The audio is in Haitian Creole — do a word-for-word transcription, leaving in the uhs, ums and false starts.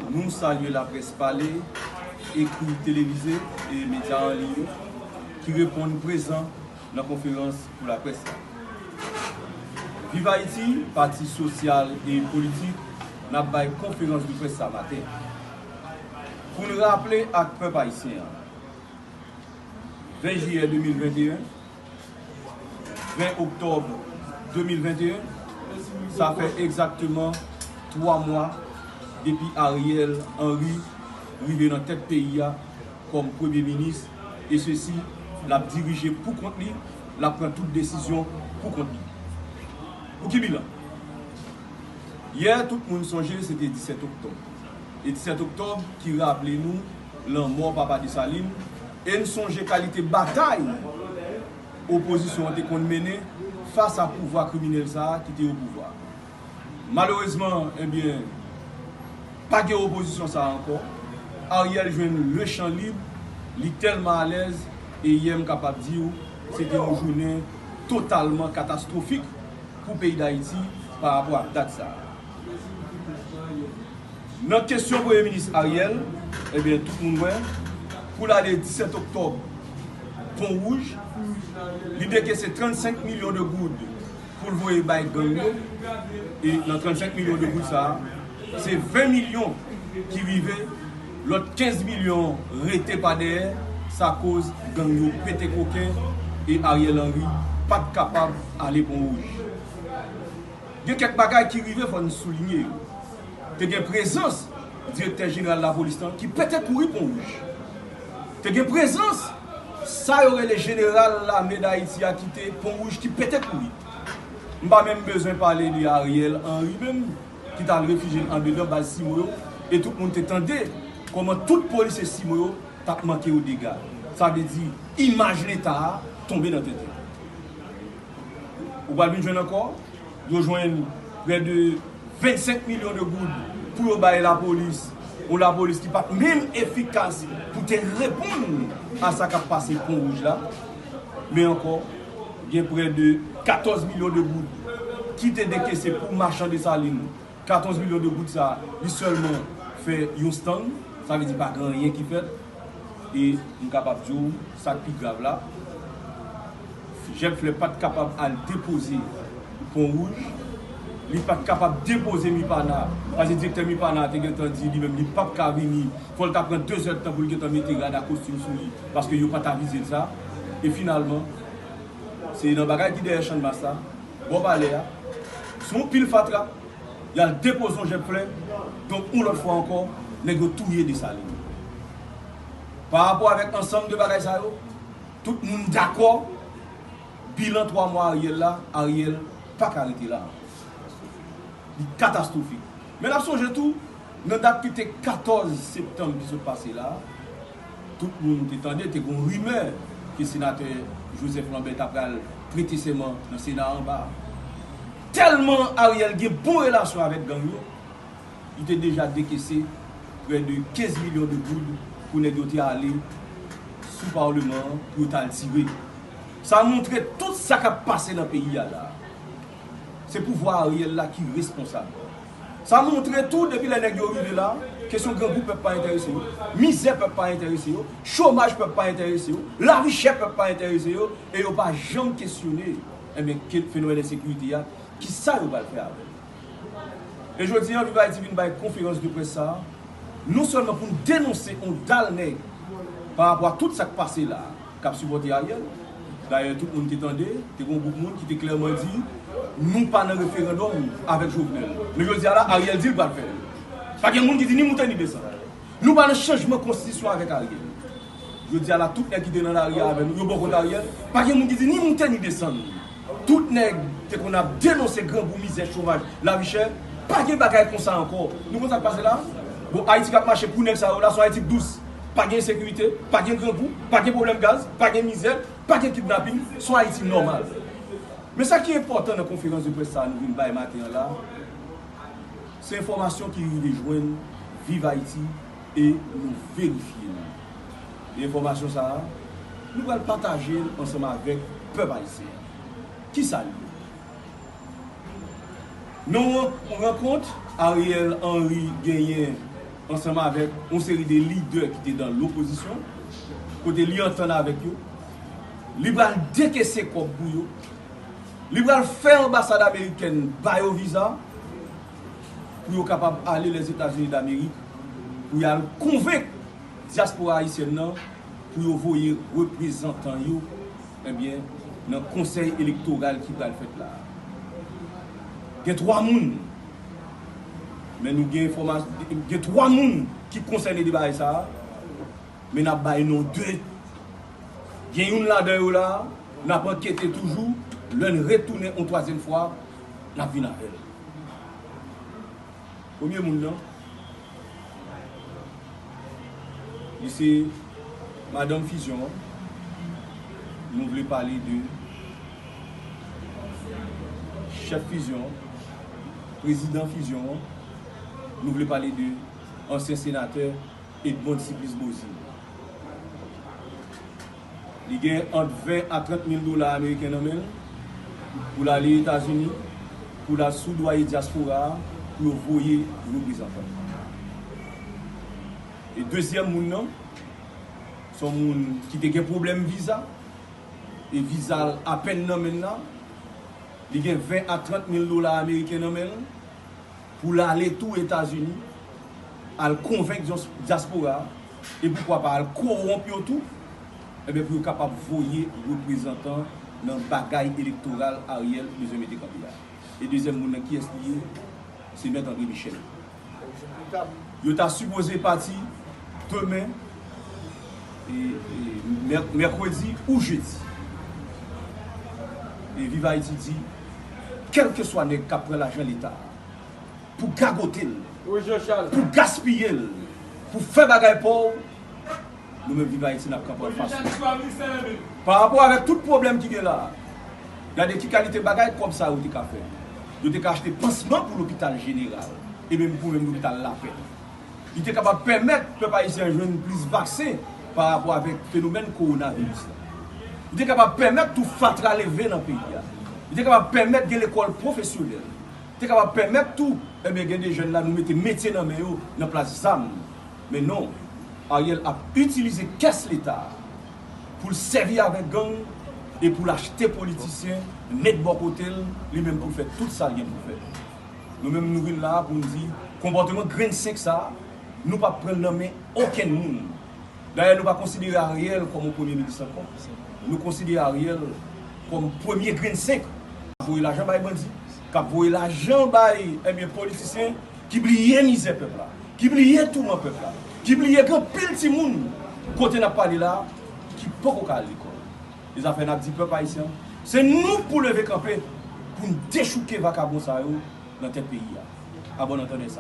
Nou salye laprès pale, ekri, televize e medya an liy yo ki reponn prezan nan konferans pou laprès la. Viv Ayiti, pati sosyal e politik, n ap bay konferans de près sa maten pou n raple ak pèp ayisyen an, ven jiyè de mil venteyen, ven oktòb de mil venteyen, sa fè egzakteman twa mwa depi Ariel Henry rive nan tèt peyi a kòm premye minis, e sesi, l ap dirije pou kont li, l ap pran tout desizyon pou kont li. Pou ki bilan? Yè, tout moun sonje se te disèt oktòb. E disèt oktòb ki raple nou lanmò Papa Desalin, e n sonje kalite batay opozisyon an te konn mennen fas a pouvwa kriminèl sa a ki te o pouvwa. Malerezman, ebyen, pa gen opozisyon sa a ankò. Ariel jwenn le chan lib, li tèlman alèz, e yè m kapab di w, se te yon jounen totalman katastwofik pou peyi Dayiti pa rapò ak dat sa a. Nan kesyon Premye Minis Ariel, ebyen, tout moun wè, pou lane disèt oktòb, Pon Wouj, li dekese trannsenk milyon de goud pou l voye bay gang yo, e nan trannsenk milyon de goud sa a, se ven milyon ki rive, lòt kenz milyon rete pa dèyè, sa koz gang yo pete koken, e Ariel Henry pa t kapab ale Pon Wouj. Gen kèk bagay ki rive, fò n soulinye yo. Te gen prezans direktè jeneral lapolis lan ki pete kouri Pon Wouj. Te gen prezans sa yo rele jeneral lame Dayiti a ki te Pon Wouj ki pete kouri. M pa menm bezwen pale de Ariel Henry menm, ki t al refijye l andedan baz Simo yo, e tout moun te tande kòman tout polisye Simo yo t ap manke yo dega. Sa vle di, imaj Leta a tonbe nan tenten. Ou pral vin jwenn ankò, yo jwenn prè de vennsenk milyon de goud pou yo bay lapolis, yon lapolis ki pa t menm efikas pou te reponn a sa k ap pase Pon Wouj la. Men ankò, gen prè de katòz milyon de goud ki te dekese pou machann Desalin. Katòz milyon de goud sa, li sèlman fè yon stand, sa vle di pa gen anyen ki fèt. E m kapab di w, sa k pi grav la, Jèb Flè pa t kapab al depoze Pon Wouj, li pa t kapab depoze Mipana, paske direktè Mipana te gentan di li menm li p ap ka vini, fò l ta pran de zè d tan pou l gentan mete rad ak kostim sou li, paske yo pa t avize l sa. E finalman, se nan bagay ki dèyè Channmas la, bò palè a, se yon pil fatra, y al depoze yon Jèb Flè, donk yon lòt fwa ankò, nèg yo touye Desalin. Pa rapò avèk ansanm de bagay sa yo, tout moun dakò, bilan twa mwa Ariel la, Ariel pa ka rete la ankò. Li katastwofik. Men n ap sonje tou, nan dat ki te katòz septanm ki sot pase la, tout moun te tande, te gen yon rimè ke senatè Joseph Lambert ta pral prete sèman nan Sena anba. Tèlman Ariel gen bon relasyon avèk gang yo, li te deja dekese prè de kenz milyon de goud pou nèg yo te ale sou palman an pou yo t al tire. Sa montre tout sa k ap pase nan peyi a la. Se pouvwa Ariel la ki responsab. Sa montre tou, depi lè nèg yo rive la, kesyon grangou pèp pa enterese yo, mizè pèp pa enterese yo, chomaj pèp pa enterese yo, lavi chè pèp pa enterese yo, e yo pa janm kesyone, enben, ke fenomèn ensekirite a, ki sa yo pral fè avè l? E jodi a, Viv Ayiti vin bay konferans de près sa a, non sèlman pou n denonse yon dal nèg pa rapò a tout sa k pase la, k ap sipòte Ariel. Dayè, tout moun te tande, te gen yon gwoup moun ki te klèman di, nou pa nan referandòm avèk Jovenel. Men jodi a la, Ariel di l pral fè l. Pa gen moun ki di ni moute ni desann. Nou pa nan chanjman konstitisyon avèk Ariel. Jodi a la, tout nèg ki te nan lari a avè nou, yo bò kont Ariel. Pa gen moun ki di ni moute ni desann. Tout nèg te konn ap denonse grangou, mizè, chomaj, lavi chè. Pa gen bagay konsa ankò. Nou konn sa k pase la? Bon, Ayiti k ap mache pou nèg sa yo la, se yon Ayiti dous. Pa gen ensekirite, pa gen grangou, pa gen pwoblèm gaz, pa gen mizè, pa gen kidnaping, se yon Ayiti nòmal. Men sa ki enpòtan nan konferans de près sa a nou vin bay maten an la, se enfòmasyon ki rive jwenn Viv Ayiti e nou verifye li. E enfòmasyon sa a, nou pral pataje l ansanm avèk pèp ayisyen an. Kisa l ye? Nan yon rankont Ariel Henry genyen ansanm avèk yon seri de lidè ki te nan lopozisyon, kote li antann avèk yo, li pral dekese kòb pou yo, li pral fè anbasad amerikèn ba yo viza pou yo kapab ale Lèzetazini Damerik, pou y al konvenk dyaspora ayisyèn nan pou yo voye reprezantan yo, ebyen, nan konsèy elektoral ki pral fèt la a. Gen twa moun, men nou gen enfòmasyon, gen twa moun ki konsène de bagay sa a, men n ap bay non de. Gen youn ladan yo la a, n ap ankete toujou, lè n retounen yon twazyèm fwa, n ap vin avè l. Premye moun nan, li se madanm Fusion an. Nou vle pale de chèf Fusion an, prezidan Fusion an. Nou vle pale de ansyen senatè Edmonde Supplice Beauzile. Li gen ant ven a trant mil dola ameriken nan men l pou l ale Etazini, pou l al soudwaye dyaspora a, pou yo voye reprezantan. E dezyèm moun nan, se yon moun ki te gen pwoblèm viza, e viza l apèn nan men l la. Li gen ven a trant mil dola ameriken nan men l pou l ale tou Etazini, al konvenk dyas-, dyaspora a, e poukwa pa al kowonp yo tou, ebyen, pou yo kapab voye reprezantan nan bagay elektoral Ariel bezwen mete kanpe a. E dezyèm moun nan, kiyès li ye? Se Mèt André Michel. Yo ta sipoze pati demen, e, e, mè-, mèkredi ou jedi. E Viv Ayiti di, kèlkeswa nèg k ap pran lajan Leta a pou gagote l, pou gaspiye l, pou fè bagay pa w, nou menm Viv Ayiti n ap kanpe anfas ou. Pa rapò avèk tout pwoblèm ki gen la a, gade ki kalite bagay kòb sa yo te ka fè. Yo te ka achte pansman pou lopital jeneral e menm pou menm lopital Lapè. Li te kapab pèmèt pèp ayisyen an jwenn plis vaksen pa rapò avèk fenomèn kowonaviris la. Li te kapab pèmèt tou fatra leve nan peyi a. Li te kapab pèmèt gen lekòl pwofesyonèl. Li te kapab pèmèt tou, ebyen, gen de jèn la, nou mete metye nan men yo nan plas zam. Men non, Ariel ap itilize kès Leta a pou l sèvi avèk gang e pou l achte politisyen, met bò kote l, li menm pou l fè tout sa l gen pou l fè. Nou menm, nou vin la a pou n di, konpòteman grenn senk sa a, nou p ap pran l nan men okenn moun. Dayè, nou pa konsidere Ariel kòm yon premye minis ankò. Nou konsidere Ariel kòm premye grenn senk k ap voye lajan bay bandi, k ap voye lajan bay, ebyen, politisyen ki bliye mizè pèp la, ki bliye touman pèp la, ki bliye gen anpil timoun kote n ap pale la a ki poko ka al lekòl. E sa fè n ap di pèp ayisyen an, se nou k pou leve kanpe pou n dechouke vakabon sa yo nan tèt peyi a. Abòne antènè sa.